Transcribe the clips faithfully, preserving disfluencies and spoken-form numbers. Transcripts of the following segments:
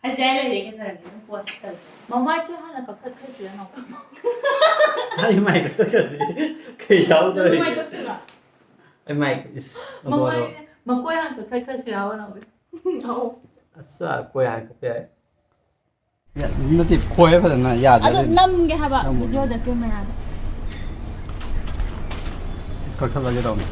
ꯑꯁꯤ ꯍꯥꯏ ꯂꯩꯔꯦ ꯀꯩꯗꯧꯔꯒꯦ? ꯅꯪ ꯄꯣꯁ ꯇꯧꯔꯦ꯫ ꯃꯃꯥꯏꯁꯦ ꯍꯥꯟꯅ ꯀꯛꯊꯠꯈ꯭ꯔꯁꯤꯔ ꯅꯣ? ꯑꯩ ꯃꯥꯏ ꯀꯛꯇꯣꯏꯗꯤ ꯀꯩ ꯌꯥꯎꯗꯣꯏ? ꯅꯨꯡꯉꯥꯏꯇꯕꯗꯨꯅ꯫ ꯑꯩ ꯃꯥꯏ ꯏꯁ ꯑꯗꯣ ꯃꯃꯥꯏ ꯑꯗꯣ ꯃꯀꯣꯏ ꯍꯥꯟꯅ ꯀꯛꯊꯠꯈ꯭ꯔꯁꯤꯔ ꯅꯣ? ꯑꯧ꯫ ꯑꯁ ꯀꯣꯏ ꯍꯥꯏ ꯀꯛꯄ ꯌꯥꯏ꯫ ꯅꯠꯇꯦ ꯈꯣꯏ ꯐꯖꯅ ꯑꯗꯣ ꯌꯥꯗ꯭ꯔꯗꯤ ꯅꯝꯒꯦ ꯍꯥꯏꯕ ꯅꯝꯃꯣ꯫ ꯚꯤꯗꯤꯑꯣꯗ ꯀꯦꯃꯦꯔꯥꯗ꯫ ꯀꯛꯊꯠꯂꯒꯦ ꯇꯧꯅꯤ꯫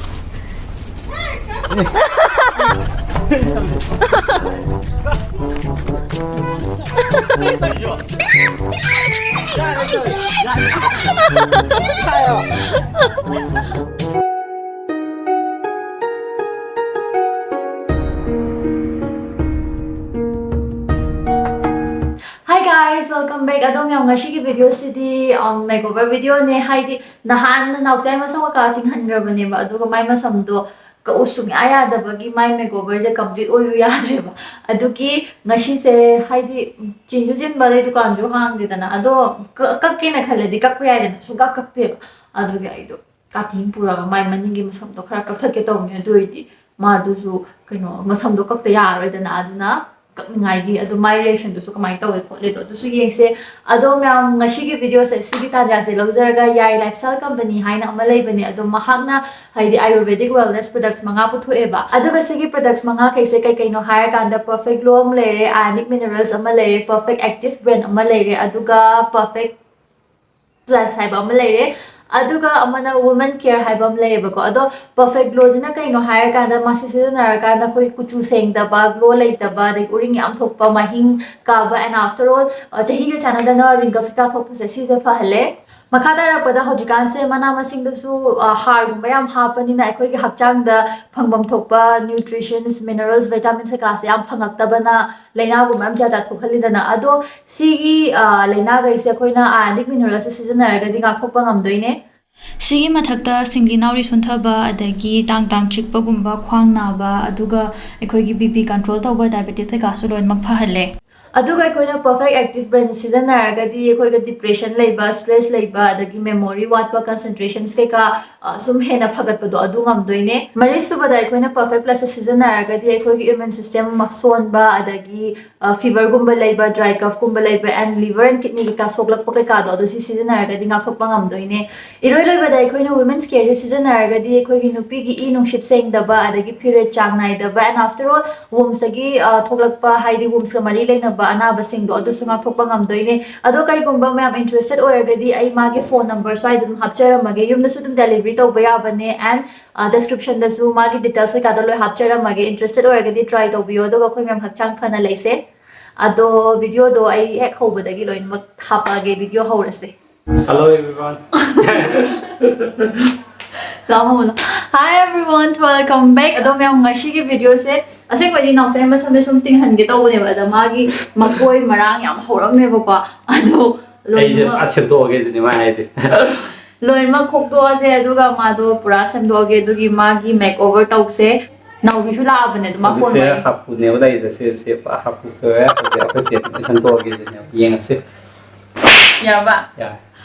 Hi guys, welcome back. ꯑꯗꯣ ꯃꯌꯥꯝ, ꯉꯁꯤꯒꯤ ꯚꯤꯗꯤꯑꯣꯁꯤꯗꯤ ꯃꯦꯛꯑꯣꯚꯔ ꯚꯤꯗꯤꯑꯣꯅꯦ꯫ ꯍꯥꯏꯗꯤ ꯅꯍꯥꯟ ꯅꯥꯎꯆꯥꯏ ꯃꯁꯝ ꯀꯀꯥ ꯇꯤꯡꯍꯟꯈ꯭ꯔꯕꯅꯦꯕ, ꯑꯗꯨꯒ ꯃꯥꯏ ꯃꯁꯝꯗꯣ ꯀꯛꯎ ꯁꯨꯡꯌꯥ ꯌꯥꯗꯕꯒꯤ ꯃꯥꯏ ꯃꯦꯛꯑꯣꯚꯔꯁꯦ ꯀꯝꯄ꯭ꯂꯤꯠ ꯑꯣꯏꯌꯨ ꯌꯥꯗ꯭ꯔꯦꯕ꯫ ꯑꯗꯨꯒꯤ ꯉꯁꯤꯁꯦ ꯍꯥꯏꯗꯤ ꯆꯤꯟꯁꯨ ꯆꯤꯟꯕ ꯑꯗꯩ ꯗꯨꯀꯥꯟꯁꯨ ꯍꯥꯡꯗꯦꯗꯅ, ꯑꯗꯣ ꯀ- ꯀꯛꯀꯦꯅ ꯈꯜꯂꯗꯤ ꯀꯛꯄ ꯌꯥꯏꯗꯅ, ꯁꯨꯡꯀꯛ ꯀꯛꯇꯦꯕ꯫ ꯑꯗꯨꯒꯤ ꯑꯩꯗꯣ ꯀꯥꯇꯤ ꯑꯃ ꯄꯨꯔꯒ ꯃꯥꯏ ꯃꯅꯤꯡꯒꯤ ꯃꯁꯝꯗꯣ ꯈꯔ ꯀꯛꯊꯠꯀꯦ ꯇꯧꯕꯅꯦ꯫ ꯑꯗꯨ ꯑꯣꯏꯔꯗꯤ ꯃꯥꯗꯨꯁꯨ ꯀꯩꯅꯣ ꯃꯁꯝꯗꯣ ꯀꯛꯇ ꯌꯥꯔꯔꯣꯏꯗꯅ, ꯑꯗꯨꯅ ꯀꯛꯅꯤꯡꯉꯥꯏꯒꯤ ꯑꯗꯨ ꯃꯥꯏ ꯔꯤꯌꯦꯛꯁꯟꯗꯨꯁꯨ ꯀꯃꯥꯏꯅ ꯇꯧꯋꯦ ꯈꯣꯠꯂꯦꯗꯣ ꯑꯗꯨꯁꯨ ꯌꯦꯡꯁꯦ꯫ ꯑꯗꯣ ꯃꯌꯥꯝ, ꯉꯁꯤꯒꯤ ꯚꯤꯗꯤꯑꯣꯁꯦ ꯁꯤꯒꯤ ꯇꯥꯟꯖꯥꯁꯦ ꯂꯧꯖꯔꯒ ꯌꯥꯏ ꯂꯥꯏꯐꯁ꯭ꯇꯥꯏꯜ ꯀꯝꯄꯅꯤ ꯍꯥꯏꯅ ꯑꯃ ꯂꯩꯕꯅꯦ, ꯑꯗꯣ ꯃꯍꯥꯛꯅ ꯍꯥꯏꯗꯤ ꯑꯥꯌꯨꯔꯚꯦꯗꯤꯛ ꯋꯦꯜꯅꯦꯁ ꯄ꯭ꯔꯗꯛꯁ ꯃꯉꯥ ꯄꯨꯊꯣꯛꯑꯦꯕ꯫ ꯑꯗꯨꯒ ꯁꯤꯒꯤ ꯄ꯭ꯔꯗꯛꯁ ꯃꯉꯥꯈꯩꯁꯦ ꯀꯩ ꯀꯩꯅꯣ ꯍꯥꯏꯔꯀꯥꯟꯗ ꯄꯔꯐꯦꯛ ꯒ꯭ꯂꯣ ꯑꯃ ꯂꯩꯔꯦ, ꯑꯥꯌꯣꯅꯤꯛ ꯃꯤꯅꯔꯦꯜꯁ ꯑꯃ ꯂꯩꯔꯦ, ꯄꯔꯐꯦꯛ ꯑꯦꯛꯇꯤꯚ ꯕ꯭ꯔꯦꯟ ꯑꯃ ꯂꯩꯔꯦ, ꯑꯗꯨꯒ ꯄꯔꯐꯦꯛ ꯄ꯭ꯂꯁ ꯍꯥꯏꯕ ꯑꯃ ꯂꯩꯔꯦ, ꯑꯗꯨꯒ ꯑꯃꯅ ꯋꯨꯃꯦꯟ ꯀꯦꯌꯔ ꯍꯥꯏꯕ ꯑꯃ ꯂꯩꯌꯦꯕꯀꯣ꯫ ꯑꯗꯣ ꯄꯔꯐꯦꯛ ꯒ꯭ꯂꯣꯁꯤꯅ ꯀꯩꯅꯣ ꯍꯥꯏꯔꯀꯥꯟꯗ, ꯃꯁꯤ ꯁꯤꯖꯤꯟꯅꯔꯀꯥꯟꯗ ꯑꯩꯈꯣꯏ ꯀꯨꯆꯨ ꯁꯦꯡꯗꯕ, ꯒ꯭ꯂꯣ ꯂꯩꯇꯕ, ꯑꯗꯩ ꯎꯔꯤꯡ ꯌꯥꯝ ꯊꯣꯛꯄ, ꯃꯍꯤꯡ ꯀꯥꯕ, and after all ꯆꯍꯤꯒ ꯆꯥꯟꯅꯗꯅ ꯔꯤꯡꯀꯜꯁ ꯀꯩꯀꯥ ꯊꯣꯛꯄꯁꯦ ꯁꯤꯁꯦ ꯐꯍꯜꯂꯦ꯫ ꯃꯈꯥ ꯇꯥꯔꯛꯄꯗ ꯍꯧꯖꯤꯛꯀꯥꯟꯁꯦ ꯃꯅꯥ ꯃꯁꯤꯡꯗꯁꯨ ꯑ, ꯍꯥꯔꯒꯨꯝꯕ ꯌꯥꯝ ꯍꯥꯞꯄꯅꯤꯅ ꯑꯩꯈꯣꯏꯒꯤ ꯍꯛꯆꯥꯡꯗ ꯐꯪꯐꯝ ꯊꯣꯛꯄ ꯅ꯭ꯌꯨꯇ꯭ꯔꯤꯁꯟꯁ, ꯃꯤꯅꯔꯦꯜꯁ, ꯚꯤꯇꯥꯃꯤꯟꯁ ꯀꯩꯀꯥꯁꯦ ꯌꯥꯝ ꯐꯪꯉꯛꯇꯕꯅ ꯂꯥꯏꯅꯥꯒꯨꯝꯕ ꯌꯥꯝ ꯖꯥꯠ ꯖꯥꯠ ꯊꯣꯛꯍꯜꯂꯤꯗꯅ꯫ ꯑꯗꯣ ꯁꯤꯒꯤ ꯑ, ꯂꯥꯏꯅꯥꯈꯩꯁꯦ ꯑꯩꯈꯣꯏꯅ ꯑꯥꯌꯣꯅꯤꯛ ꯃꯤꯅꯔꯦꯜꯁꯦ ꯁꯤꯖꯤꯟꯅꯔꯒꯗꯤ ꯉꯥꯛꯊꯣꯛꯄ ꯉꯝꯗꯣꯏꯅꯦ꯫ ꯁꯤꯒꯤ ꯃꯊꯛꯇ ꯁꯤꯡꯂꯤ ꯅꯥꯎꯔꯤ ꯁꯣꯟꯊꯕ, ꯑꯗꯒꯤ ꯇꯥꯡ ꯇꯥꯡ ꯆꯤꯛꯄꯒꯨꯝꯕ, ꯈ꯭ꯋꯥꯡ ꯅꯥꯕ, ꯑꯗꯨꯒ ꯑꯩꯈꯣꯏꯒꯤ ꯕꯤ ꯄꯤ ꯀꯟꯇ꯭ꯔꯣꯜ ꯇꯧꯕ, ꯗꯥꯏꯕꯦꯇꯤꯁ ꯀꯩꯀꯥꯁꯨ ꯂꯣꯏꯅꯃꯛ ꯐꯍꯜꯂꯦ꯫ ꯑꯗꯨꯒ ꯑꯩꯈꯣꯏꯅ Perfect Active Brain ꯁꯤꯖꯤꯟꯅꯔꯒꯗꯤ ꯑꯩꯈꯣꯏꯒ depression ꯂꯩꯕ, stress ꯂꯩꯕ, ꯑꯗꯒꯤ memory ꯋꯥꯠꯄ, concentrations ꯀꯩꯀꯥ, ꯑ, ꯁꯨꯝ ꯍꯦꯟꯅ ꯐꯒꯠꯄꯗꯣ ꯑꯗꯨ ꯉꯝꯗꯣꯏꯅꯦ꯫ ꯃꯔꯤꯁꯨꯕꯗ ꯑꯩꯈꯣꯏꯅ Perfect Plus ꯁꯤꯖꯤꯟꯅꯔꯒꯗꯤ ꯑꯩꯈꯣꯏꯒꯤ immune system ꯁꯣꯟꯕ, ꯑꯗꯒꯤ, ꯑ, fever ꯒꯨꯝꯕ ꯂꯩꯕ, dry cough ꯀꯨꯝꯕ ꯂꯩꯕ, and liver and kidney ꯀꯩꯀꯥ ꯁꯣꯛꯂꯛꯄ ꯀꯩꯀꯥꯗꯣ ꯑꯗꯨ ꯁꯤ ꯁꯤꯖꯤꯟꯅꯔꯒꯗꯤ ꯉꯥꯛꯊꯣꯛꯄ ꯉꯝꯗꯣꯏꯅꯦ꯫ ꯏꯔꯣꯏ ꯂꯣꯏꯕꯗ ꯑꯩꯈꯣꯏꯅ Women's Care ꯁꯦ ꯁꯤꯖꯤꯟꯅꯔꯒꯗꯤ ꯑꯩꯈꯣꯏꯒꯤ ꯅꯨꯄꯤꯒꯤ ꯏ ꯅꯨꯡꯁꯤꯠ ꯁꯦꯡꯗꯕ, ꯑꯗꯒꯤ period ꯆꯥꯡ ꯅꯥꯏꯗꯕ, and after all, womb ꯇꯒꯤ, ꯑ, ꯊꯣꯛꯂꯛꯄ, ꯍꯥꯏꯗꯤ womb ꯀ ꯃꯔꯤ ꯂꯩꯅꯕ ꯑꯅꯥꯕꯁꯤꯡꯗꯣ ꯑꯗꯨꯁꯨ ꯉꯥꯛꯊꯣꯛꯄ ꯉꯝꯗꯣꯏꯅꯦ꯫ ꯑꯗꯣ ꯀꯩꯒꯨꯝꯕ ꯃꯌꯥꯝ interested ꯑꯣꯏꯔꯒꯗꯤ ꯑꯩ ꯃꯥꯒꯤ phone number ꯁ꯭ꯋꯥꯏꯗ ꯑꯗꯨꯝ ꯍꯥꯞꯆꯔꯝꯃꯒꯦ, ꯌꯨꯝꯗꯁꯨ ꯑꯗꯨꯝ delivery ꯇꯧꯕ ꯌꯥꯕꯅꯦ, and, ꯑ, description ꯗꯁꯨ ꯃꯥꯒꯤ details ꯀꯩꯀꯥꯗꯣ ꯂꯣꯏ ꯍꯥꯞꯆꯔꯝꯃꯒꯦ꯫ Interested ꯑꯣꯏꯔꯒꯗꯤ try ꯇꯧꯕꯤꯌꯣ, ꯑꯗꯨꯒ ꯑꯩꯈꯣꯏ ꯃꯌꯥꯝ ꯍꯛꯆꯥꯡ ꯐꯅ ꯂꯩꯁꯦ꯫ ꯑꯗꯣ video ꯗꯣ ꯑꯩ ꯍꯦꯛ ꯍꯧꯕꯗꯒꯤ ꯂꯣꯏꯅꯃꯛ ꯍꯥꯞꯄꯛꯑꯒꯦ, video ꯍꯧꯔꯁꯦ꯫ Hello everyone. ꯂꯥꯎꯍꯧꯕꯗꯣ꯫ Hi everyone, welcome back. ꯑꯗꯣ ꯃꯌꯥꯝ, ꯉꯁꯤꯒꯤ video ꯁꯦ ꯑꯁꯦꯡꯕꯗꯤ ꯅꯥꯎꯆꯥꯒꯤ ꯃꯁꯝꯁꯦ ꯁꯨꯝ ꯇꯤꯡꯍꯟꯒꯦ ꯇꯧꯕꯅꯦꯕ, ꯑꯗ ꯃꯥꯒꯤ ꯃꯀꯣꯏ ꯃꯔꯥꯡ ꯌꯥꯝ ꯍꯧꯔꯝꯃꯦꯕꯀꯣ, ꯑꯗꯣ ꯑꯩꯁꯦ ꯂꯣꯏꯅꯃꯛ ꯄꯨꯔꯥ ꯁꯦꯝꯗꯣꯛꯑꯒꯦ ꯁꯤꯅꯦ ꯃꯥ ꯍꯥꯏꯁꯦ꯫ ꯂꯣꯏꯅꯃꯛ ꯈꯣꯛꯇꯣꯛꯑꯁꯦ, ꯑꯗꯨꯒ ꯃꯥꯗꯣ ꯄꯨꯔꯥ ꯁꯦꯝꯗꯣꯛꯑꯒꯦ, ꯑꯗꯨꯒꯤ ꯃꯥꯒꯤ make over ꯇꯧꯁꯦ꯫ ꯅꯥꯎꯕꯤꯁꯨ ꯂꯥꯛꯑꯕꯅꯦ, ꯑꯗꯣ ꯃꯥ phone ꯍꯧꯖꯤꯛꯁꯦ ꯋꯥꯔꯤ ꯍꯥꯄꯨꯅꯦꯕ ꯂꯩꯔꯤꯁꯦ, ꯁꯤ, ꯁꯤ ꯍꯥꯄꯨꯁꯦ ꯍꯧꯖꯤꯛ ꯑꯩꯈꯣꯏ ꯆꯦ ꯂꯣꯏ ꯁꯦꯝꯗꯣꯛꯑꯒꯦ ꯁꯤꯅꯦꯕ, ꯌꯦꯡꯉꯁꯤ꯫ ꯌꯥꯔꯕ? ꯌꯥꯔꯦ꯫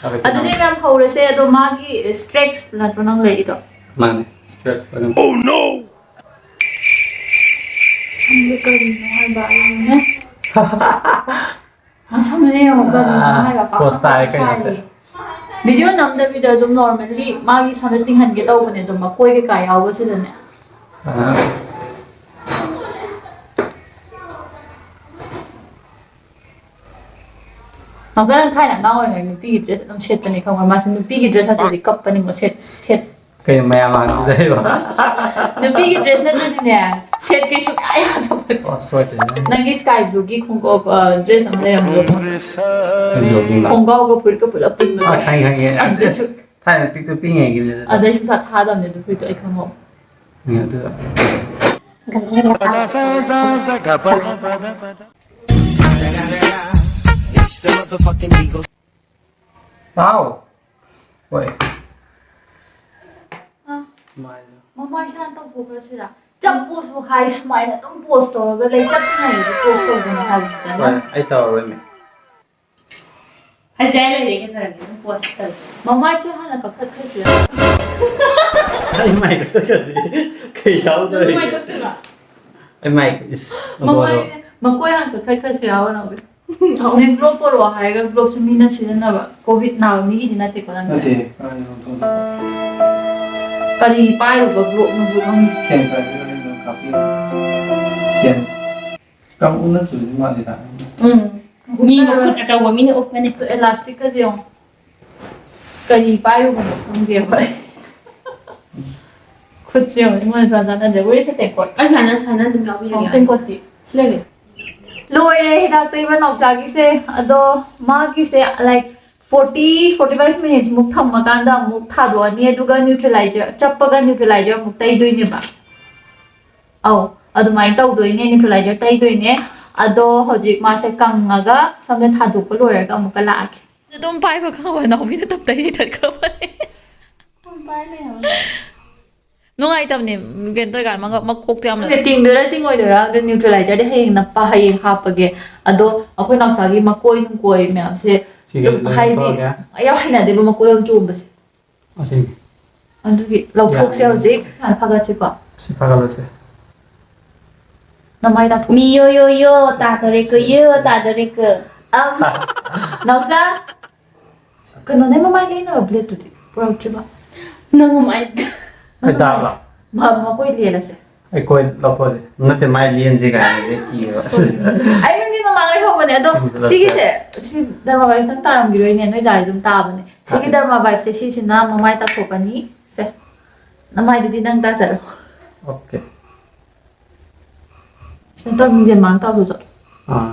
ꯑꯗꯨꯗꯤ ꯃꯌꯥꯝ ꯍꯧꯔꯁꯦ, ꯑꯗꯣ ꯃꯥꯒꯤ stretch ꯅꯠꯇ꯭ꯔꯣ ꯅꯪ ꯂꯩꯔꯤꯗꯣ? ꯃꯥꯅꯦ, stretch ꯑꯗꯨꯝ꯫ Oh no! ꯁꯝꯁꯦ ꯀꯔꯤꯅꯣ ꯍꯥꯏꯕ ꯑꯩꯅꯅꯦ꯫ ꯃꯁꯝꯁꯦ ꯌꯦꯡꯉꯣ, ꯀꯔꯤꯅꯣ ꯍꯥꯏꯕ, ꯄꯣꯁ ꯇꯥꯔꯦ ꯄꯥꯈꯠꯄꯁꯨ ꯀꯩꯅꯣꯁꯦ꯫ ꯁꯥꯔꯤꯌꯦ꯫ Video ꯅꯝꯗꯕꯤꯗ ꯑꯗꯨꯝ normally ꯃꯥꯒꯤ ꯁꯝꯁꯦ ꯇꯤꯡꯍꯟꯒꯦ ꯇꯧꯕꯅꯦ, ꯑꯗꯣ ꯃꯀꯣꯏ ꯀꯩꯀꯥ ꯌꯥꯎꯕꯁꯤꯗꯅꯦ꯫ ꯑꯥ꯫ ꯉꯥꯛꯇꯪ ꯊꯥꯏꯅ ꯑꯉꯥꯡ ꯑꯣꯏꯔꯤꯉꯩ ꯅꯨꯄꯤꯒꯤ dress ꯑꯗꯨꯝ ꯁꯦꯠꯄꯅꯦ, ꯈꯪꯕ꯭ꯔꯥ? ꯃꯥꯁꯦ ꯅꯨꯄꯤꯒꯤ dress ꯅꯠꯇ꯭ꯔꯗꯤ ꯀꯞꯄꯅꯤꯉꯣ, ꯁꯦꯠ-, ꯁꯦꯠ-, ꯀꯩꯅꯣ ꯃꯌꯥꯝ ꯃꯥꯡꯗ ꯂꯩꯕ? ꯅꯨꯄꯤꯒꯤ dress ꯅꯠꯇ꯭ꯔꯗꯤꯅꯦ, ꯁꯦꯠꯀꯦ ꯁꯨꯡꯌꯥ ꯌꯥꯗꯕꯅꯦ꯫ ꯑꯣ, ꯁꯣꯏꯗ꯭ꯔꯦ꯫ ꯅꯪꯒꯤ sky blue ꯒꯤ ꯈꯣꯡꯎꯞ, ꯑ, dress ꯑꯃ ꯂꯩꯔꯝꯕꯗꯣ ꯈꯪꯕ꯭ꯔꯥ? Jogging ꯂꯣ? ꯈꯣꯡꯒ꯭ꯔꯥꯎꯒ ꯐꯨꯔꯤꯠꯀ ꯄꯨꯂꯞ ꯄꯨꯟꯕꯗꯣ꯫ ꯑꯥ, ꯈꯪꯉꯦ, ꯈꯪꯉꯦ꯫ ꯑꯗꯨꯗꯁꯨ ꯑꯁ, ꯊꯥꯏꯅ ꯄꯤꯛꯇꯨ ꯄꯤꯛꯏꯉꯩꯒꯤꯅꯦ ꯑꯗꯨꯗꯣ꯫ ꯑꯗꯩ ꯁꯨꯡꯊꯥ ꯊꯥꯗꯕꯅꯦ ꯑꯗꯨ ꯐꯨꯔꯤꯠꯇꯣ ꯑꯩ ꯈꯪꯍꯧ꯫ ꯎꯝ, ꯑꯗꯨꯗꯣ꯫ ꯍꯥꯎ꯫ ꯍꯣꯏ꯫ ꯑ, ꯃꯥꯏꯗꯣ꯫ ꯃꯃꯥꯏ ꯁꯥꯅ ꯇꯧꯊꯣꯛꯈ꯭ꯔꯁꯤꯔꯥ? ꯆꯞꯄꯣꯁꯨ ꯍꯥꯏ, ꯁꯨꯃꯥꯏꯅ ꯑꯗꯨꯝ ꯄꯣꯁ ꯇꯧꯔꯒ ꯂꯩ, ꯆꯞꯄꯉꯩꯗꯤ ꯄꯣꯁ ꯇꯧꯒꯅꯨ ꯍꯥꯏꯕꯅꯤꯗꯅ꯫ ꯍꯣꯏ, ꯑꯩ ꯇꯧꯔꯔꯣꯏ, ꯃꯦꯝ꯫ ꯐꯖꯩ ꯂꯩꯔꯦ ꯀꯩꯗꯧꯔꯒꯦ? ꯑꯗꯨꯝ ꯄꯣꯁ ꯇꯧ꯫ ꯃꯃꯥꯏꯁꯦ ꯍꯥꯟꯅ ꯀꯛꯊꯠꯈ꯭ꯔꯁꯤꯔ? ꯑꯩ ꯃꯥꯏ ꯀꯛꯊꯠꯈ꯭ꯔꯗꯤ ꯀꯩ ꯌꯥꯎꯗꯣꯔꯤꯒꯦ? ꯅꯪ ꯃꯥꯏ ꯀꯛꯇꯣꯏꯕ? ꯑꯩ ꯃꯥꯏ ꯏꯁ, ꯃꯃꯥꯏ, ꯑꯗꯣ ꯃꯀꯣꯏ ꯍꯥꯟꯅ ꯀꯛꯊꯠꯈ꯭ꯔꯁꯤꯔ ꯅꯪ? ꯅꯪ ꯒ꯭ꯂꯣꯞ ꯄꯣꯔꯛꯑꯣ ꯍꯥꯏꯔꯒ ꯒ꯭ꯂꯣꯞꯁꯨ ꯃꯤꯅ ꯁꯤꯖꯤꯟꯅꯕ꯫ ꯀꯣꯚꯤꯗ ꯅꯥꯕ ꯃꯤꯒꯤꯗꯤ ꯅꯠꯇꯦꯀꯣ ꯅꯪꯁꯦ? ꯅꯠꯇꯦ, ꯀꯥꯏꯗꯩꯅꯣ ꯈꯪꯗꯦ꯫ ꯀꯔꯤ ꯄꯥꯏꯔꯨꯕ ꯒ꯭ꯂꯣꯞꯅꯣꯁꯨ ꯈꯪꯗꯦ꯫ ꯈꯦꯟ ꯀꯥꯏꯗꯩꯅꯣ ꯀꯥꯞꯄꯤꯔꯣ? ꯈꯦꯟ꯫ ꯀꯥꯡ ꯎꯅ ꯆꯨꯔꯤ ꯃꯥꯜꯂꯤꯗ꯫ ꯎꯝ꯫ ꯃꯤ ꯃꯈꯨꯠ ꯑꯆꯧꯕ ꯃꯤꯅ ꯎꯞꯄꯅꯦ꯫ ꯑꯦꯂꯥꯁꯇꯤꯛꯀꯁꯦ ꯌꯦꯡꯉꯣ꯫ ꯀꯔꯤ ꯄꯥꯏꯔꯨꯕꯅꯣ ꯈꯪꯗꯦ ꯑꯩꯈꯣꯏ꯫ ꯈꯨꯠꯁꯦ ꯌꯦꯡꯉꯣ, ꯑꯩꯉꯣꯟꯗ ꯆꯥꯟ ꯆꯥꯟꯅꯗ꯭ꯔꯦ꯫ Where is the ꯇꯦꯡꯀꯣꯠ? ꯑꯩ ꯁꯥꯟꯅ ꯁꯥꯟꯅ ꯑꯗꯨꯝ ꯌꯥꯎꯕꯤꯔꯒꯦ꯫ ꯑꯣ, ꯇꯦꯡꯀꯣꯠꯇꯤ? ꯁꯤ ꯂꯩꯔꯦ꯫ ꯂꯣꯏꯔꯦ ꯍꯤꯗꯥꯛ ꯇꯩꯕ ꯅꯥꯎꯆꯥꯒꯤꯁꯦ꯫ ꯑꯗꯣ ꯃꯥꯒꯤꯁꯦ, like, forty, forty five minutes ꯃꯨꯛ ꯊꯝꯃꯀꯥꯟꯗ ꯑꯃꯨꯛ ꯊꯥꯗꯣꯛꯑꯅꯤ, ꯑꯗꯨꯒ neutralizer, ꯆꯞꯄꯒ neutralizer ꯑꯃꯨꯛ ꯇꯩꯗꯣꯏꯅꯦꯕ꯫ ꯑꯧ, ꯑꯗꯨꯃꯥꯏꯅ ꯇꯧꯗꯣꯏꯅꯦ, neutralizer ꯇꯩꯗꯣꯏꯅꯦ꯫ ꯑꯗꯣ ꯍꯧꯖꯤꯛ ꯃꯥꯁꯦ ꯀꯪꯉꯒ ꯁꯝꯅ ꯊꯥꯗꯣꯛꯄ ꯂꯣꯏꯔꯒ ꯑꯃꯨꯛꯀ ꯂꯥꯛꯑꯒꯦ꯫ ꯑꯗꯨꯝ ꯄꯥꯏꯕ ꯈꯪꯕ ꯅꯥꯎꯕꯤꯅ ꯇꯞꯇꯥꯏ ꯊꯠꯈ꯭ꯔꯕꯅꯦ꯫ ꯅꯨꯡꯉꯥꯏꯇꯕꯅꯦ, ꯀꯩꯅꯣ ꯇꯧꯔꯤꯀꯥꯟꯗ ꯃꯉꯛ-, ꯃꯀꯣꯛꯇꯣ ꯌꯥꯝꯅ꯫ ꯈꯪꯗꯦ, ꯇꯤꯡꯗꯣꯏꯔꯥ ꯇꯤꯡꯉꯣꯏꯗꯣꯏꯔꯥ? ꯑꯗꯨ neutralizerꯗꯤ ꯍꯌꯦꯡ ꯅꯞꯄ, ꯍꯌꯦꯡ ꯍꯥꯞꯄꯒꯦ꯫ ꯑꯗꯣ ꯑꯩꯈꯣꯏ ꯅꯥꯎꯆꯥꯒꯤ ꯃꯀꯣꯏ ꯅꯨꯡꯀꯣꯏ ꯃꯌꯥꯝꯁꯦ ꯁꯤꯒꯤ ꯑꯗꯨꯝ ꯂꯣꯏ ꯍꯥꯏꯗꯤ ꯂꯧꯊꯣꯛꯑꯒꯦ꯫ ꯌꯥꯝ ꯍꯩꯅꯗꯦꯕ ꯃꯀꯣꯏ ꯌꯥꯝ ꯆꯣꯡꯕꯁꯦ꯫ ꯑꯁꯤꯅꯤ꯫ ꯑꯗꯨꯒꯤ ꯂꯧꯊꯣꯛꯁꯦ ꯌꯥꯅꯤ꯫ ꯍꯧꯖꯤꯛ꯫ ꯍꯥꯟꯅ ꯐꯒꯠꯁꯤꯀꯣ꯫ ꯁꯤ ꯐꯒꯠꯂꯁꯦ꯫ ꯅꯃꯥꯏ ꯇꯥꯊꯣꯛ꯫ ꯃꯤ ꯌꯣ ꯌꯣ ꯌꯣ ꯇꯥꯗꯣꯔꯦꯀꯣ, ꯌꯣ ꯇꯥꯗꯣꯔꯦꯀꯣ꯫ ꯑꯝ, ꯅꯥꯎꯆꯥ, ꯀꯩꯅꯣꯅꯦ ꯃꯃꯥꯏ ꯂꯦꯡꯅꯕ bladeꯇꯨꯗꯤ ꯄꯨꯔꯛꯇ꯭ꯔꯤꯕ? ꯅꯪ ꯃꯃꯥꯏ꯫ ꯑꯩ ꯇꯥꯕ꯭ꯔꯣ? ꯃ-, ꯃꯀꯣꯏ ꯂꯦꯜꯂꯁꯦ꯫ ꯑꯩ ꯀꯣꯏ ꯂꯧꯊꯣꯛꯑꯁꯦ꯫ ꯅꯠꯇꯦ, ꯃꯥꯏ ꯂꯦꯟꯁꯦ ꯀꯥꯏꯅ ꯀꯤꯕ꯫ ꯑꯩ ꯅꯪꯗꯤ ꯃꯃꯥꯡꯗꯩ ꯍꯧꯕꯅꯦ꯫ ꯑꯗꯣ ꯎꯝ, ꯁꯤꯒꯤꯁꯦ, ꯁꯤ ꯗꯔꯃꯥ vibes ꯅꯪ ꯇꯥꯔꯝꯈꯤꯔꯣꯏꯅꯦ, ꯅꯣꯏ ꯗꯥꯗꯤ ꯑꯗꯨꯝ ꯇꯥꯕꯅꯦ꯫ ꯁꯤꯒꯤ ꯇꯥꯗꯦ꯫ ꯗꯔꯃꯥ vibesꯁꯦ ꯁꯤꯁꯤꯅ ꯃꯃꯥꯏ ꯇꯥꯊꯣꯛꯀꯅꯤ꯫ ꯁꯦ, ꯅꯃꯥꯏꯗꯨꯗꯤ ꯅꯪ ꯇꯥꯖꯔꯣ꯫ Okay꯫ ꯀꯩꯅꯣ ꯇꯧꯔ ꯃꯤꯡꯖꯦꯜ ꯃꯥꯡ ꯇꯥꯕꯗꯣ ꯆꯠꯂꯣ꯫ ꯑꯥ꯫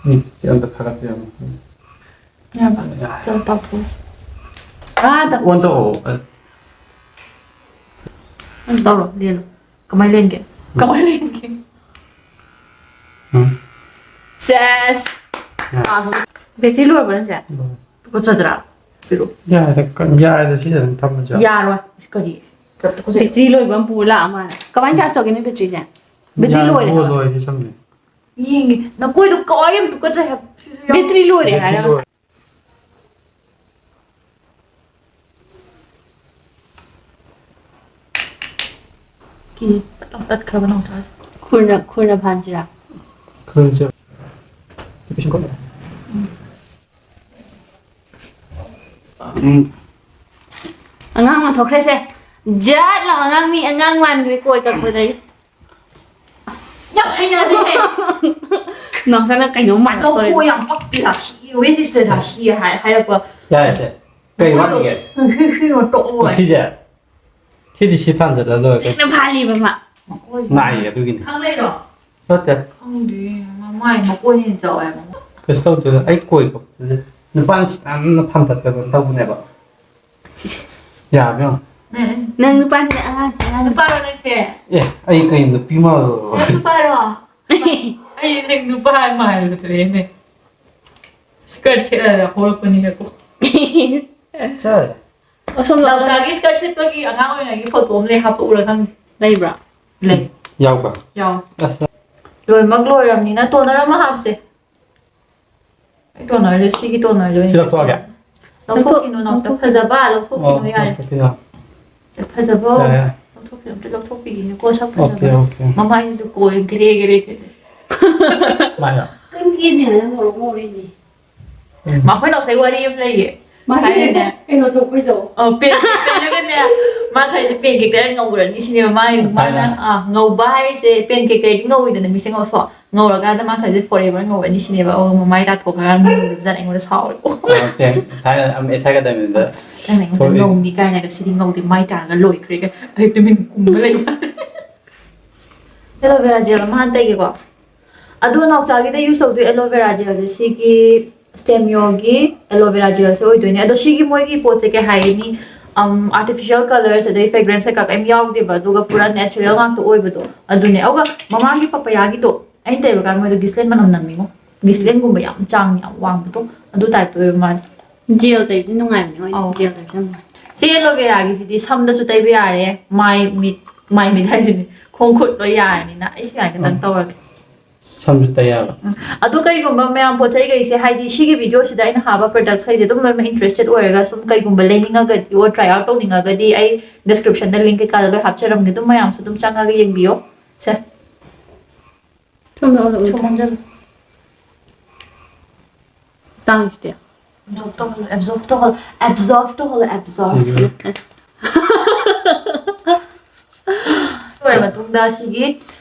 ꯎꯝ, ꯁꯤ ꯑꯝꯇ ꯐꯔꯛꯄꯤꯔꯝꯃꯣ꯫ ꯌꯥꯔꯕ? ꯌꯥꯔꯦ꯫ ꯆꯠꯂꯣ, ꯇꯥꯎꯊꯣꯛꯑꯣ꯫ ꯑꯥꯗ꯫ On ꯇꯧꯑꯣ꯫ ꯑꯗꯨꯝ ꯇꯧꯔꯣ, ꯂꯦꯜꯂꯣ꯫ ꯀꯃꯥꯏ ꯂꯦꯟꯒꯦ? ꯎꯝ꯫ ꯀꯃꯥꯏ ꯂꯦꯟꯒꯦ? ꯎꯝ꯫ ꯁꯦꯁ! ꯌꯥꯔꯦ꯫ ꯑꯥ, battery ꯂꯣꯏꯔꯕ ꯅꯪꯁꯦ? ꯂꯣꯏꯔꯦ꯫ ꯇꯨꯀꯠꯆꯗ꯭ꯔꯥ? ꯄꯤꯔꯛꯑꯣ꯫ ꯌꯥꯔꯦ, ꯀ-, ꯌꯥꯔꯦ, ꯁꯤꯗ ꯑꯗꯨꯝ ꯊꯝꯃꯁꯦ꯫ ꯌꯥꯔꯣꯏ꯫ ꯏꯁ, ꯀꯔꯤ? ꯕꯦꯇ꯭ꯔꯤ ꯂꯣꯏꯕ ꯑꯃ ꯄꯨꯔ ꯂꯥꯛꯑ ꯃꯥꯜꯂꯦ꯫ ꯀꯃꯥꯏꯅ ꯆꯥꯔꯖ ꯇꯧꯒꯦ ꯅꯣꯏ ꯕꯦꯇ꯭ꯔꯤꯁꯦ? ꯕꯦꯇ꯭ꯔꯤ ꯂꯣꯏꯔꯦ ꯍꯥꯏꯕ꯫ ꯂꯣꯏꯔꯦ ꯁꯝꯃꯦ꯫ ꯌꯦꯡꯒꯦ꯫ ꯅꯀꯣꯏꯗꯣ ꯀꯃꯥꯏꯅ ꯌꯥꯝ ꯇꯨꯀꯠꯆꯩ ꯍꯥꯏꯕ꯫ ꯕꯦꯇ꯭ꯔꯤ ꯂꯣꯏꯔꯦ ꯕꯦꯇ꯭ꯔꯤ ꯍꯥꯏꯔꯒ꯫ ꯂꯣꯏꯔꯦ꯫ ꯀꯤ ꯄꯠ ꯂꯥꯎ ꯇꯠꯈ꯭ꯔꯕ ꯅꯥꯎꯆꯥ꯫ ꯈꯨꯔꯅ, ꯈꯨꯔꯅ ꯐꯥꯟꯁꯤꯔꯥ? ꯈꯨꯔꯁꯦ꯫ ꯎꯝ꯫ ꯑꯉꯥꯡ ꯑꯣꯟꯊꯣꯛꯈ꯭ꯔꯦꯁꯦ꯫ ꯖꯠ ꯂꯥꯎ ꯑꯉꯥꯡ ꯃꯤ ꯑꯉꯥꯡ ꯃꯥꯟꯈ꯭ꯔꯦ ꯀꯣꯏ ꯀꯛꯄꯗꯒꯤ꯫ ꯑꯁ꯫ ꯌꯥꯝ ꯍꯩꯅꯗꯦꯍꯦ꯫ ꯅꯪꯁꯤꯅ ꯀꯩꯅꯣꯝ ꯃꯥꯟꯕ ꯂꯧꯊꯣꯛꯑꯣ, ꯇꯧꯔꯦ꯫ ꯌꯥꯝ ꯄꯛꯇꯦ ꯔꯥꯁꯤ꯫ ꯋꯦꯠ ꯏꯁ ꯗ ꯔꯥꯁꯤ ꯍꯥꯏ-, ꯍꯥꯏꯔꯛꯄ꯫ ꯌꯥꯔꯦꯁꯦ꯫ ꯀꯩ ꯃꯈꯣꯏꯗꯣ ꯋꯥꯠꯂꯤꯒꯦ? ꯍꯨꯏ, ꯍꯨꯏ, ꯍꯨꯏ, ꯇꯣꯛꯑꯣ ꯍꯥꯏ꯫ ꯁꯤꯁꯦ? ꯁꯤꯗꯤ ꯁꯤ ꯐꯥꯟꯖꯜꯂ ꯂꯣꯏꯔꯦ ꯀꯩꯅꯣ꯫ ꯂꯤꯛꯅ ꯐꯥꯜꯂꯤꯕ ꯃꯥ꯫ ꯃꯈꯣꯏ ꯅꯥꯏꯌꯦ ꯑꯗꯨꯒꯤꯅꯤ꯫ ꯈꯪꯂꯩꯔꯣ? ꯅꯠꯇꯦ꯫ ꯈꯪꯗꯦ, ꯃꯃꯥꯏ ꯃꯀꯣꯏ ꯍꯦꯟꯅ ꯆꯥꯎꯋꯦ ꯍꯥꯏꯕ꯫ ꯀꯩꯁꯨ ꯇꯧꯗꯦꯗ, ꯑꯩ ꯀꯣꯏ ꯀꯞꯄꯗꯨꯗꯤ ꯅꯨꯄꯥ ꯌꯥꯝꯅ ꯐꯝꯗꯠꯄꯗꯣ ꯇꯧꯕꯅꯦꯕ꯫ ꯁꯤꯁ꯫ ꯌꯥꯕ꯭ꯔꯥ ꯌꯦꯡꯉꯣ꯫ ꯎꯝ, ꯎꯝ꯫ ꯅꯪ ꯅꯨꯄꯥꯅꯤꯅ ꯑꯉꯥꯡ, ꯑꯉꯥꯡ꯫ ꯅꯨꯄꯥꯔꯣ ꯅꯪꯁꯦ? ꯑꯦ, ꯑꯩ ꯀꯩ ꯅꯨꯄꯤ ꯃꯥꯜꯂꯨꯔꯕ? ꯅꯪ ꯅꯨꯄꯥꯔꯣ? ꯑꯩ ꯅꯪ ꯅꯨꯄꯥ ꯃꯥꯜꯂꯨꯗ꯭ꯔꯦꯅꯦ꯫ ꯁ꯭ꯀꯔꯠ ꯁꯦꯠꯂꯒ ꯍꯧꯔꯛꯄꯅꯤꯅꯀꯣ꯫ ꯆꯠ꯫ ꯑꯁꯣꯝ ꯅꯥꯎꯆꯥꯒꯤ ꯁ꯭ꯀꯔꯠ ꯁꯦꯠꯄꯒꯤ ꯑꯉꯥꯡ ꯑꯣꯏꯔꯤꯉꯩꯒꯤ ꯐꯣꯇꯣ ꯑꯃ ꯂꯩ, ꯍꯥꯞꯄꯛꯎꯔꯥ ꯈꯪꯗꯦ꯫ ꯂꯩꯕ꯭ꯔꯥ? ꯂꯩ꯫ ꯌꯥꯎꯕ꯭ꯔꯥ? ꯌꯥꯎ꯫ ꯑꯁ꯫ ꯂꯣꯏꯅꯃꯛ ꯂꯣꯏꯔꯕꯅꯤꯅ ꯇꯣꯅꯔ ꯑꯃ ꯍꯥꯞꯁꯦ꯫ ꯑꯩ ꯇꯣꯅꯔꯁꯦ, ꯁꯤꯒꯤ ꯇꯣꯅꯔꯁꯦ ꯑꯣꯏꯅ ꯁꯤ ꯂꯧꯊꯣꯛꯑꯒꯦ? ꯂꯧꯊꯣꯛꯈꯤꯅꯨ, ꯅꯥꯎꯆꯥ꯫ ꯂꯧꯊꯣꯛ-, ꯐꯖꯕ ꯂꯧꯊꯣꯛꯈꯤꯅꯨ, ꯑꯣ, ꯌꯥꯔꯦ꯫ ꯂꯧꯊꯣꯛꯈꯤꯅꯨ꯫ ꯁꯦ, ꯐꯖꯕ ꯌꯥꯔꯦ, ꯌꯥꯔꯦ꯫ ꯂꯧꯊꯣꯛꯈꯤꯅꯨ, ꯑꯝꯇ ꯂꯧꯊꯣꯛꯄꯤꯈꯤꯅꯨꯀꯣ, ꯁꯛ ꯑꯣꯀꯦ, ꯐꯖꯕ꯫ ꯑꯣꯀꯦ꯫ ꯃꯃꯥꯏꯁꯤꯁꯨ ꯀꯣꯏ ꯒ꯭ꯔꯦ ꯒ꯭ꯔꯦ ꯈꯦꯠꯂꯦ꯫ ꯃꯥꯏꯔꯣ? ꯀꯪꯒꯤꯅꯦ ꯅꯪ ꯉꯧꯔꯣꯛ ꯉꯧꯔꯤꯅꯦ꯫ ꯎꯝ꯫ ꯃꯈꯣꯏ ꯅꯥꯎꯆꯥꯒꯤ ꯋꯥꯔꯤ ꯑꯃ ꯂꯩꯌꯦ꯫ ꯃꯥꯒꯤ ꯍꯥꯏꯅꯦ꯫ ꯀꯩꯅꯣ ꯊꯣꯛꯄꯩꯗꯣ꯫ ꯑꯣ, ꯄꯦꯟ ꯀꯦꯛ ꯇꯩꯔꯒꯅꯦ꯫ ꯃꯥ ꯈꯜꯂꯤꯁꯦ ꯄꯦꯟ ꯀꯦꯛ ꯇꯩꯔꯒ ꯉꯧꯔꯅꯤ ꯁꯤꯅꯦꯕ꯫ ꯃꯥꯒꯤ, ꯃꯥꯅ, ꯊꯥꯏꯅ꯫ ꯑꯥ, ꯉꯧꯕ ꯍꯥꯏꯁꯦ ꯄꯦꯟ ꯀꯦꯛ ꯇꯩꯔꯗꯤ ꯉꯧꯋꯤꯗꯅ ꯃꯤꯁꯦ ꯉꯧꯊꯣꯛ꯫ ꯉꯧꯔꯀꯥꯟꯗ ꯃꯥ ꯈꯜꯂꯤꯁꯦ forever ꯉꯧꯔꯅꯤ ꯁꯤꯅꯦꯕ꯫ ꯑꯗꯨꯒ ꯃꯃꯥꯏ ꯇꯥꯊꯣꯛꯈ꯭ꯔꯒ ꯉꯧꯔꯤꯕꯖꯥꯠꯅꯤ, ꯑꯩꯉꯣꯟꯗ ꯁꯥꯎꯔꯦ꯫ ꯑꯣꯀꯦ꯫ ꯊꯥꯏꯅ ꯑꯃ ꯑꯦꯁ ꯑꯥꯏ ꯑꯦꯀꯥꯗꯃꯤꯗ ꯅꯪꯅ ꯑꯩꯉꯣꯟꯗ ꯊꯣꯛꯂꯛꯏ꯫ ꯉꯧꯅꯤ ꯀꯥꯏꯅꯒ ꯁꯤꯗꯤ ꯉꯧꯗꯦ, ꯃꯥꯏ ꯇꯥꯔꯒ ꯂꯣꯏꯈ꯭ꯔꯦ꯫ ꯑꯩ ꯇꯨꯃꯤꯟ ꯀꯨꯝꯕ ꯂꯩꯕ꯫ ꯑꯦꯂꯣ ꯚꯦꯔꯥ ꯖꯦꯜ ꯑꯃ ꯍꯥꯟꯅ ꯇꯩꯒꯦꯀꯣ꯫ ꯑꯗꯣ ꯅꯥꯎꯆꯥꯒꯤꯗ ꯌꯨꯁ ꯇꯧꯗꯣꯏ ꯑꯦꯂꯣ ꯚꯦꯔꯥ ꯖꯦꯜꯁꯦ ꯁꯤꯒꯤ ꯁ꯭ꯇꯦꯃꯤꯌꯣꯒꯤ ꯑꯦꯂꯣ ꯚꯦꯔꯥ ꯖꯦꯜꯁꯦ ꯑꯣꯏꯗꯣꯏꯅꯦ꯫ ꯑꯗꯣ ꯁꯤꯒꯤ ꯃꯣꯏꯒꯤ ꯄꯣꯠꯁꯦ ꯀꯩ ꯍꯥꯏꯅꯤ, ꯑꯝ, ꯑꯥꯔꯇꯤꯐꯤꯁꯤꯌꯦꯜ ꯀꯂꯔꯁ ꯑꯗꯩ ꯐ꯭ꯔꯦꯒ꯭ꯔꯦꯟꯁ ꯀꯩꯀꯥ ꯀꯩꯝ ꯌꯥꯎꯗꯦꯕ, ꯑꯗꯨꯒ ꯄꯨꯔꯥ ꯅꯦꯆꯔꯦꯜ ꯉꯥꯛꯇ ꯑꯣꯏꯕꯗꯣ ꯑꯗꯨꯅꯦ꯫ ꯑꯗꯨꯒ ꯃꯃꯥꯡꯒꯤ ꯄꯄꯌꯥꯒꯤꯗꯣ ꯑꯩꯅ ꯇꯩꯕ ꯀꯥꯟꯗ ꯃꯣꯏꯗꯣ ꯒꯤꯁꯂꯦꯟ ꯃꯅꯝ ꯅꯝꯃꯤꯉꯣ꯫ ꯒꯤꯁꯂꯦꯟꯒꯨꯝꯕ ꯌꯥꯝ ꯆꯥꯡ ꯌꯥꯝ ꯋꯥꯡꯕꯗꯣ ꯑꯗꯨ ꯇꯥꯏꯞꯇ ꯑꯣꯏꯕ ꯃꯥꯜꯂꯦ꯫ ꯖꯦꯜ ꯇꯩꯕꯁꯦ ꯅꯨꯡꯉꯥꯏꯕꯅꯦ, ꯍꯣꯏ, ꯑꯧ꯫ ꯖꯦꯜ ꯇꯩꯕꯁꯦ ꯌꯥꯝ ꯅꯨꯡꯉꯥꯏ꯫ ꯁꯤ ꯑꯦꯂꯣ ꯚꯦꯔꯥꯒꯤꯁꯤꯗꯤ ꯁꯝꯗꯁꯨ ꯇꯩꯕ ꯌꯥꯔꯦ, ꯃꯥꯏ ꯃꯤꯠ, ꯃꯥꯏ ꯃꯤꯠ ꯍꯥꯏꯁꯤꯅꯤ, ꯈꯣꯡ ꯈꯨꯠ ꯂꯣꯏ ꯌꯥꯔꯅꯤꯅ ꯑꯩ ꯁꯤ ꯉꯥꯏ ꯈꯛꯇꯪ ꯎꯝ꯫ ꯇꯧꯔꯒꯦ꯫ ꯁꯝꯁꯨ ꯇꯩ ꯌꯥꯕ꯫ ꯎꯝ꯫ ꯑꯗꯣ ꯀꯩꯒꯨꯝꯕ ꯃꯌꯥꯝ ꯄꯣꯠ ꯆꯩꯈꯩꯁꯦ, ꯍꯥꯏꯗꯤ ꯁꯤꯒꯤ ꯚꯤꯗꯤꯑꯣꯁꯤꯗ ꯑꯩꯅ ꯍꯥꯞꯄ ꯄ꯭ꯔꯗꯛꯁꯈꯩꯁꯦ ꯑꯗꯨꯝ ꯂꯣꯏꯅꯃꯛ ꯏꯟꯇꯔꯦꯁꯇꯦꯠ ꯑꯣꯏꯔꯒ ꯁꯨꯝ ꯀꯩꯒꯨꯝꯕ ꯂꯩꯅꯤꯡꯉꯒꯗꯤ ꯑꯣꯔ ꯇ꯭ꯔꯥꯏ ꯑꯥꯎꯠ ꯇꯧꯅꯤꯡꯉꯒꯗꯤ ꯑꯩ ꯗꯤꯁꯀ꯭ꯔꯤꯞꯁꯟꯗ ꯂꯤꯡ ꯀꯩꯀꯥꯗ ꯂꯣꯏ ꯍꯥꯞꯆꯔꯝꯒꯦ, ꯑꯗꯨꯝ ꯃꯌꯥꯝꯁꯨ ꯑꯗꯨꯝ ꯆꯪꯉꯒ ꯌꯦꯡꯕꯤꯌꯣ꯫ ꯁꯦ꯫ ꯁꯣꯝꯗ ꯑꯣꯜꯂꯛꯑꯣ꯫ ꯁꯣꯝ ꯑꯣꯟꯁꯤꯜꯂꯨ꯫ ꯇꯥꯡꯁꯤꯗꯤ꯫ ꯑꯦꯕꯖꯣꯔꯞ ꯇꯧꯍꯜꯂꯣ, ꯑꯦꯕꯖꯣꯔꯞ ꯇꯧꯍꯜꯂꯣ, ꯑꯦꯕꯖꯣꯔꯞ ꯇꯧꯍꯜꯂꯣ, ꯑꯦꯕꯖꯣꯔꯞ꯫ ꯎꯝ꯫ ꯂꯣꯏꯔ ꯃꯇꯨꯡꯗ ꯁꯤꯒꯤ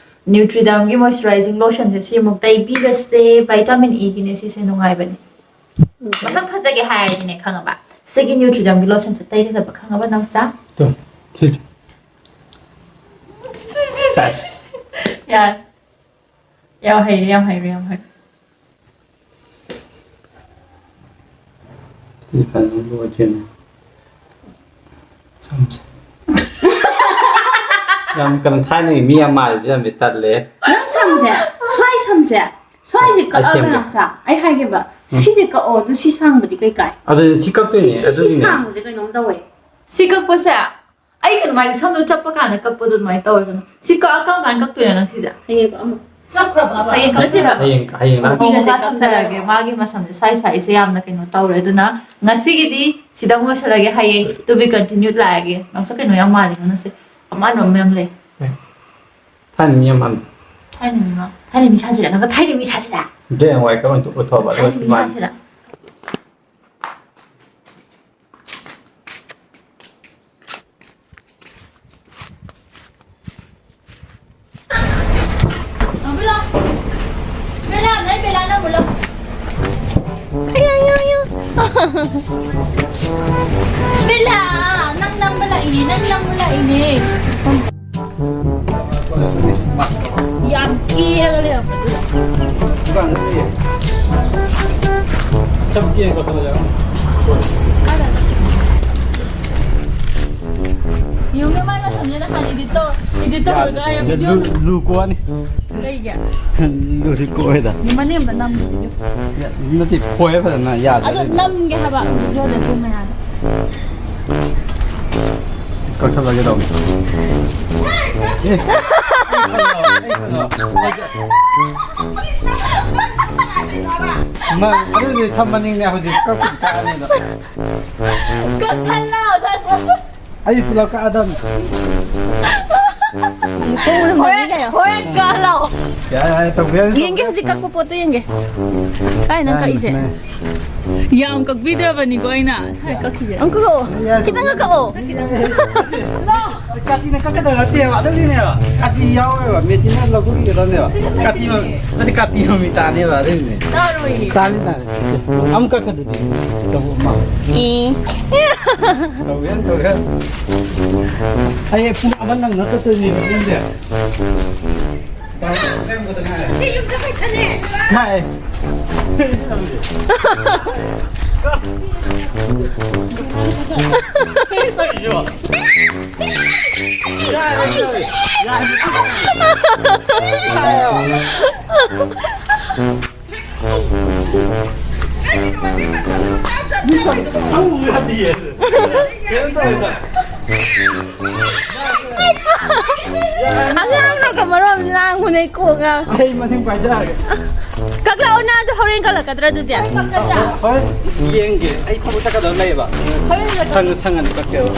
ꯅ꯭ꯌꯨꯇ꯭ꯔꯤꯗꯔꯝꯒꯤ ꯃꯣꯏꯆꯔꯥꯏꯖꯤꯡ ꯂꯣꯁꯟꯁꯦ ꯁꯤꯃꯨꯛ ꯇꯩꯕꯤꯔꯁꯦ꯫ ꯚꯥꯏꯇꯥꯃꯤꯟ ꯏꯒꯤꯅꯦ ꯁꯤꯁꯦ, ꯅꯨꯡꯉꯥꯏꯕꯅꯦ꯫ ꯎꯝ꯫ ꯃꯁꯛ ꯐꯖꯒꯦ ꯍꯥꯏꯔꯗꯤꯅꯦ, ꯈꯪꯉꯕ? ꯁꯤꯒꯤ ꯅ꯭ꯌꯨꯇ꯭ꯔꯤꯗꯔꯝꯒꯤ ꯂꯣꯁꯟꯁꯦ ꯇꯩꯒꯗꯕ, ꯈꯪꯉꯕ ꯅꯥꯎꯆꯥ? ꯇꯨ, ꯁꯤꯁꯦ꯫ ꯁꯦꯁ꯫ ꯌꯥꯔꯦ꯫ ꯌꯥꯝ ꯍꯩꯔꯦ, ꯌꯥꯝ ꯍꯩꯔꯦ, ꯌꯥꯝ ꯍꯩꯔꯦ꯫ ꯁꯤ ꯐꯖꯅ ꯂꯣꯏꯗ꯭ꯔꯤꯅꯦ꯫ ꯁꯝꯁꯦ꯫ ꯌꯥꯝ ꯀꯩꯅꯣ ꯊꯥꯏꯅꯒꯤ ꯃꯤ ꯌꯥꯝ ꯃꯥꯜꯂꯤꯁꯦ ꯌꯥꯝ ꯇꯜꯂꯦ꯫ ꯅꯪ ꯁꯝꯁꯦ, ꯁ꯭ꯋꯥꯏ ꯁꯝꯁꯦ, ꯁ꯭ꯋꯥꯏꯁꯦ ꯀꯛꯑꯒ ꯑꯁꯦꯡꯕ꯫ ꯅꯥꯎꯆꯥ, ꯑꯩ ꯍꯥꯏꯒꯦꯕ, ꯎꯝ꯫ ꯁꯤꯁꯦ ꯀꯛꯑꯣ, ꯑꯗꯨ ꯁꯤ ꯁꯥꯡꯕꯗꯤ ꯀꯩ ꯀꯥꯏ? ꯑꯗꯨ ꯁꯤ ꯀꯛꯇꯣꯏꯅꯦ, ꯁꯤ, ꯁꯤ, ꯁꯤ ꯑꯗꯨꯒꯤꯅꯦ꯫ ꯁꯥꯡꯕꯁꯦ ꯀꯩꯅꯣꯝ ꯇꯧꯋꯦ꯫ ꯁꯤ ꯀꯛꯄꯁꯦ, ꯑꯩ ꯀꯩꯅꯣ ꯃꯥꯒꯤ ꯁꯝꯗꯣ ꯆꯞꯄ ꯀꯥꯟꯗ ꯀꯛꯄꯗꯣ ꯑꯗꯨꯃꯥꯏꯅ ꯇꯧꯋꯦꯗꯅ꯫ ꯁꯤ ꯀꯛꯑ ꯀꯔꯝ ꯀꯥꯟꯗ ꯀꯛꯇꯣꯏꯅꯣ ꯅꯪ ꯁꯤꯁꯦ? ꯍꯌꯦꯡ ꯀꯛꯑꯝꯃꯣ꯫ ꯆꯞꯈ꯭ꯔꯕ? ꯍꯌꯦꯡ ꯀꯛꯇꯣꯏꯔꯕ? ꯍꯌꯦꯡ, ꯍꯌꯦꯡ ꯑꯣ, ꯂꯥꯛꯀꯦ꯫ ꯉꯁꯥ ꯁꯝꯊꯔꯒꯦ꯫ ꯃꯥꯒꯤ ꯃꯁꯝꯁꯦ ꯁ꯭ꯋꯥꯏ ꯁ꯭ꯋꯥꯏꯁꯦ ꯌꯥꯝꯅ ꯀꯩꯅꯣ ꯇꯧꯔꯦ꯫ ꯑꯗꯨꯅ ꯉꯁꯤꯒꯤꯗꯤ ꯁꯤꯗ ꯑꯃꯨꯛ ꯂꯣꯏꯁꯤꯜꯂꯒꯦ꯫ ꯍꯌꯦꯡ to be continued ꯂꯥꯛꯑꯒꯦ꯫ ꯅꯪꯁꯨ ꯀꯩꯅꯣ ꯌꯥꯝ ꯃꯥꯜꯂꯤꯉꯣ ꯅꯪꯁꯦ꯫ ꯑꯃꯥꯟꯕ ꯑꯃ ꯌꯥꯝ ꯂꯩ꯫ ꯊꯥꯏꯅ ꯃꯤ ꯌꯥꯝ ꯃꯥꯜꯂꯤ꯫ ꯊꯥꯏꯅ ꯃꯤ ꯃꯥ-, ꯊꯥꯏꯅ ꯃꯤ ꯁꯥꯁꯤꯔꯥ? ꯅꯪꯒ ꯊꯥꯏꯅ ꯃꯤ ꯁꯥꯁꯤꯔꯥ? Black and white ꯀ ꯑꯣꯏꯅ ꯎꯠꯊꯣꯛꯑꯕ, ꯑꯗꯨꯒ ꯊꯥꯏꯅ ꯃꯤ ꯃꯥꯜꯂꯤ꯫ ꯁꯥꯁꯤꯔꯥ? ꯕꯦꯂꯥ, ꯅꯪ ꯕꯦꯂꯥ ꯅꯝꯃꯨ ꯂꯥꯎ꯫ ꯑꯌꯥ, ꯑꯌꯥ, ꯑꯌꯥ꯫ ꯕꯦꯂꯥ, ꯅꯪ ꯅꯝꯕ ꯂꯥꯛꯏꯅꯦ, ꯅꯪ ꯅꯝꯕ ꯂꯥꯛꯏꯅꯦ꯫ ꯌꯥꯝ ꯀꯦꯔꯒ ꯂꯩꯔꯝꯕꯗꯨ꯫ ꯌꯦꯡꯉꯨꯅꯦ, ꯃꯥꯏ ꯃꯁꯝꯁꯦ ꯅꯍꯥꯟ edit ꯇꯧ-, edit ꯇꯧꯔꯒ ꯑꯩ video ꯂꯨ-, ꯂꯨ ꯀꯣꯛꯑꯅꯤ꯫ ꯀꯩꯒꯤ? ꯂꯨꯗꯤ ꯀꯣꯛꯑꯣꯏꯗ꯫ ꯃꯅꯦꯝꯕ ꯅꯝꯗꯣꯏꯅꯦ꯫ ꯌꯥ-, ꯅꯠꯇꯦ, ꯈꯣꯏ ꯐꯖꯅ ꯌꯥꯗ꯭ꯔꯦ꯫ ꯑꯗꯣ ꯅꯝꯒꯦ ꯍꯥꯏꯕ video ꯗ ꯇꯨꯝꯃꯦ ꯍꯥꯏꯕ꯫ ꯂꯧꯁꯜꯂꯒꯦ ꯇꯧꯅꯤ꯫ ꯑꯦ꯫ ꯃꯥ, ꯑꯗꯨꯗꯤ ꯊꯝꯃꯅꯤꯡꯅꯦ ꯍꯧꯖꯤꯛ ꯀꯛꯄꯨꯗꯤ ꯀꯛꯑꯅꯤ ꯑꯗꯣ꯫ ꯀꯛꯊꯠꯂꯣ, ꯀꯛꯊꯠꯂꯣ꯫ ꯑꯩ ꯄꯨꯂꯞ ꯀꯛꯑꯗꯝꯅꯤ꯫ ꯍꯣꯔꯦꯟ, ꯍꯣꯔꯦꯟ ꯀꯛꯍꯜꯂꯣ꯫ ꯌꯥꯔꯦ, ꯌꯥꯔꯦ, ꯇꯧꯕ ꯌꯥꯔꯦ, ꯌꯦꯡꯒꯦ, ꯇꯧꯕ ꯍꯧꯖꯤꯛ ꯀꯛꯄ ꯄꯣꯠꯇꯣ ꯌꯦꯡꯒꯦ꯫ ꯀꯥꯏꯅ ꯌꯥꯔꯦ, ꯀꯛꯏꯁꯦ? ꯌꯥꯔꯦ꯫ ꯌꯥꯝ ꯀꯛꯄꯤꯗ꯭ꯔꯕꯅꯤꯀꯣ ꯑꯩꯅ ꯁ꯭ꯋꯥꯏ ꯀꯛꯈꯤꯁꯦ꯫ ꯑꯃꯨꯛ ꯀꯛꯑꯣ꯫ ꯌꯥꯔꯦ꯫ ꯈꯤꯇꯪꯒ ꯀꯛꯑꯣ꯫ ꯀꯥꯇꯤꯅ ꯀꯛꯀꯗꯕ ꯅꯠꯇꯦꯕ, ꯑꯗꯨꯒꯤꯅꯦꯕ꯫ ꯀꯥꯇꯤ ꯌꯥꯎꯔꯣꯏꯕ, ꯃꯦꯆꯤꯟꯅ ꯂꯧꯊꯣꯛꯈꯤꯒꯗꯕꯅꯦꯕ꯫ ꯀꯥꯇꯤ ꯃ-, ꯅꯠꯇꯦ, ꯀꯥꯇꯤ ꯃꯃꯤ ꯇꯥꯅꯦꯕ, ꯑꯗꯨꯒꯤꯅꯦ꯫ ꯇꯥꯔꯣꯏꯌꯦ꯫ ꯇꯥꯅꯤ, ꯇꯥꯅꯤ꯫ ꯑꯃꯨꯛ ꯀꯛꯀꯗꯨꯗꯤ꯫ ꯇꯧꯕ ꯑꯃ꯫ ꯑꯦ꯫ ꯇꯧꯒꯦ, ꯇꯧꯒꯦ꯫ ꯑꯩ ꯄꯨꯡ ꯑꯃ ꯅꯪꯅ ꯆꯠꯇꯣꯏꯅꯦꯕ, ꯅꯪꯁꯦ꯫ ꯁꯤ ꯌꯨꯝꯗ ꯀꯩꯁꯥꯅꯦ꯫ ꯂꯥꯛꯑꯦ꯫ ꯑꯉꯥꯡꯅꯒ ꯃꯔꯣꯟ ꯂꯥꯡꯕꯅꯦ ꯀꯣꯛ ꯉꯥꯎ꯫ ꯑꯩ ꯃꯊꯪ ꯄꯥꯏꯖꯔꯒꯦ꯫ ꯀꯛꯂꯛꯑꯣ ꯅꯪ ꯑꯗꯨ ꯍꯣꯔꯦꯟ ꯀꯛꯂꯛꯀꯗ꯭ꯔꯥ ꯑꯗꯨꯗꯤ? ꯍꯣꯔꯦꯟ ꯌꯦꯡꯒꯦ꯫ ꯑꯩ ꯊꯕꯛ ꯆꯠꯀꯗꯕ ꯂꯩꯌꯦꯕ꯫ ꯍꯣꯔꯦꯟ ꯀꯛꯂꯛꯑꯣ꯫ ꯁꯪꯉ-, ꯁꯪꯉꯗꯤ ꯀꯛꯀꯦꯕ꯫